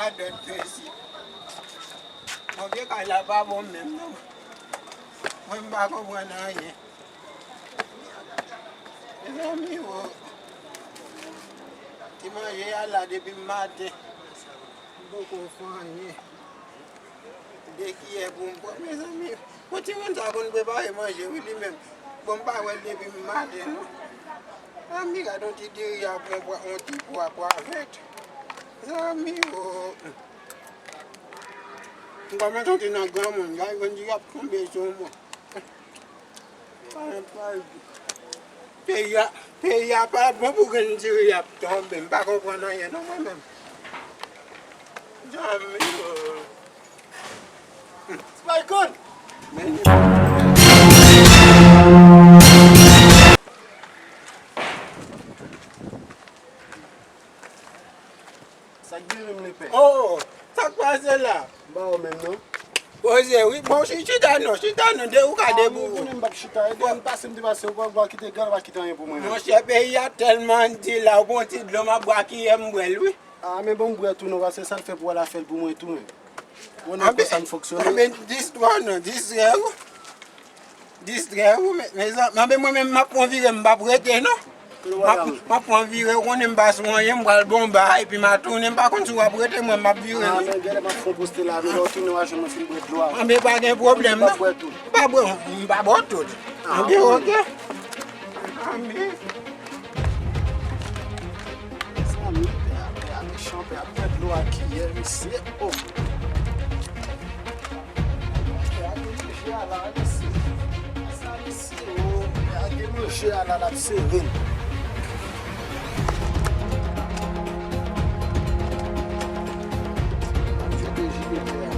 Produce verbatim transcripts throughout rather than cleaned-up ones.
Gadòt prensip. Bon, vye kay la pa bon menm non. Mwen m pa konprann anyen. Mezanmi o. Ti manje a la depi maten. M poko fè anyen. De kiyè pou m pran, mezanmi. Bon, timoun sa konn prepare manje, wi, li menm. Bon, m pa wè l depi maten, non. Zanmi, gad yon ti diri ak yon pwa, yon ti pwa, pwa vèt. Zanmi, o. M kòmanse antre nan granmoun, gad yon diri ap tonbe sou mwen. Peyi a, peyi a pa bon pou grenn diri ap tonbe. M pa konprann anyen non mwen menm. Zanmi, o. Spy Gun! Men Sa k gen menm, lepè? Oh, sa k pase la? M pa wè w menm non. Poze wi. Bon, chi- chita non, chita non, de ou ka debou. Ah, mwen konnen m p ap chita. E de m pase m te pase, ou pa, ou pa kite gad, ou pa kite anyen pou mwen menm. Monchè, peyi a tèlman di la, ou pran ti dlo, m ap bwè kiyè m bwè l wi. Ah, men bon, m bwè tou non, paske sa l fè pou w la fè l pou mwen tou menm. Ou konnen kòman sa n fonksyone. Anben, dis twa non, dis rèv. Distrè ou, me- mezanmi. Anben mwen menm m ap pran vire, m p ap rete non. M ap, m ap pran vire, ou konnen m pa sou anyen, m pral bon ba, epi m a tounen, m pa konn si w ap rete, mwen m ap vire wi. Anben gade m ap fè yon poste la, men lè w tounen w a jwenn mwen fin bwè dlo a. Anben pa gen pwoblèm non. M pa bwè, m pa bwè tout. Anben oke. Anben. Mezanmi, pè a, pè a mechan, pè a bwè dlo a kiyè, mesye. Oh. Gade manje a la, mesye. Sa, mesye, o, gade manje a la, l ap sere l. L ap jete jilete a.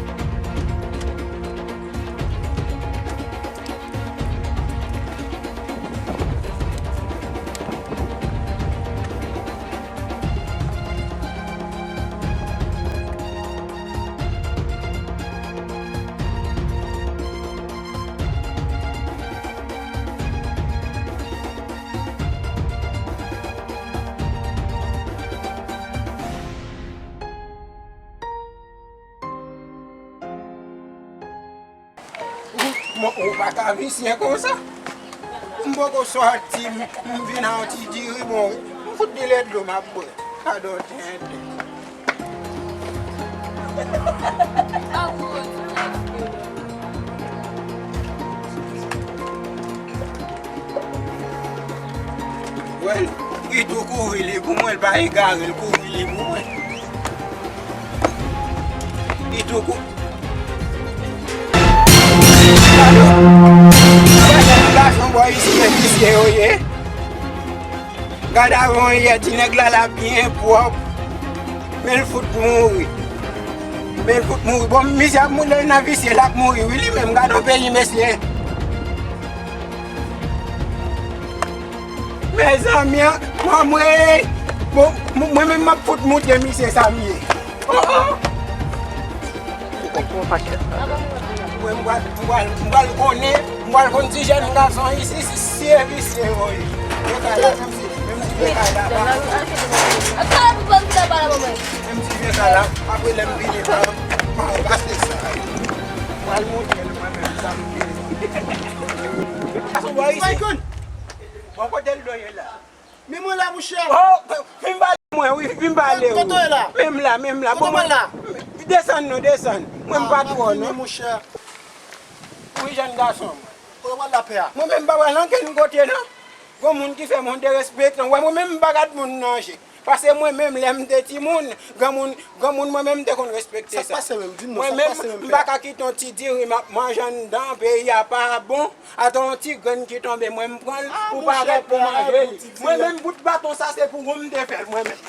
Ou, ou pa ka visye konsa. M poko sòti, m, m vin a yon ti diri, bon, m fout de lè dlo m ap bwè. Gadò tenten. Wè l, li tou kouri li pou mwen, l pa egare, l kouri li pou mwen. Li tou kou- Gade, gade gason bò isi, e visye yo ye. Gade avanyè, ti nèg la la byen pwòp. Men l fout mouri. Men l fout mouri. Bon, misye ap mouri nan visye, l ap mouri wi li menm. Gade yon peyi, mesye. Mezanmi, an, manmwey! Bon, m- mwen menm m ap fout moutre misye sa m ye. Oh, oh! Ou konprann pakèt la. Mwen, m pral, m pral, m pral konnen, m pral konn ti jèn gason isi, si, si e visye yo ye. Yo ka la, menm si, menm si yo ka la, pa. Menm si yo ka la, apre lè m vini, pa, pa, pase sa. M pral moutre l mwen menm sa m ye. Gason bò isi. Bon, kote l do ye la? Men mwen la, monchè. Oh, vin pale mwen, wi, vin pale, wi. Kote w ye la? Menm la, menm la. Kote mwen la? Desann non, desann. Mwen m pa twò non. Monchè. Wi, jèn gason. Kote w al la, pè a? Mwen menm m pa pral ankenn kote non. Gon moun ki fè mwen derespekte. Ou wè mwen menm m pa gad moun nan je. Paske mwen menm lè m te timoun, granmoun, granmoun mwen menm m te konn respekte sa. Sa k pase menm? Di m non, sa k pase menm, pè a? Mwen menm m pa ka kite yon ti diri m ap manje anndan, peyi a pa bon. Atò yon ti grenn ki tonbe, mwen m pran l pou pa gen pou manje li. Mwen menm bout baton sa se pou ou m te fè l mwen menm.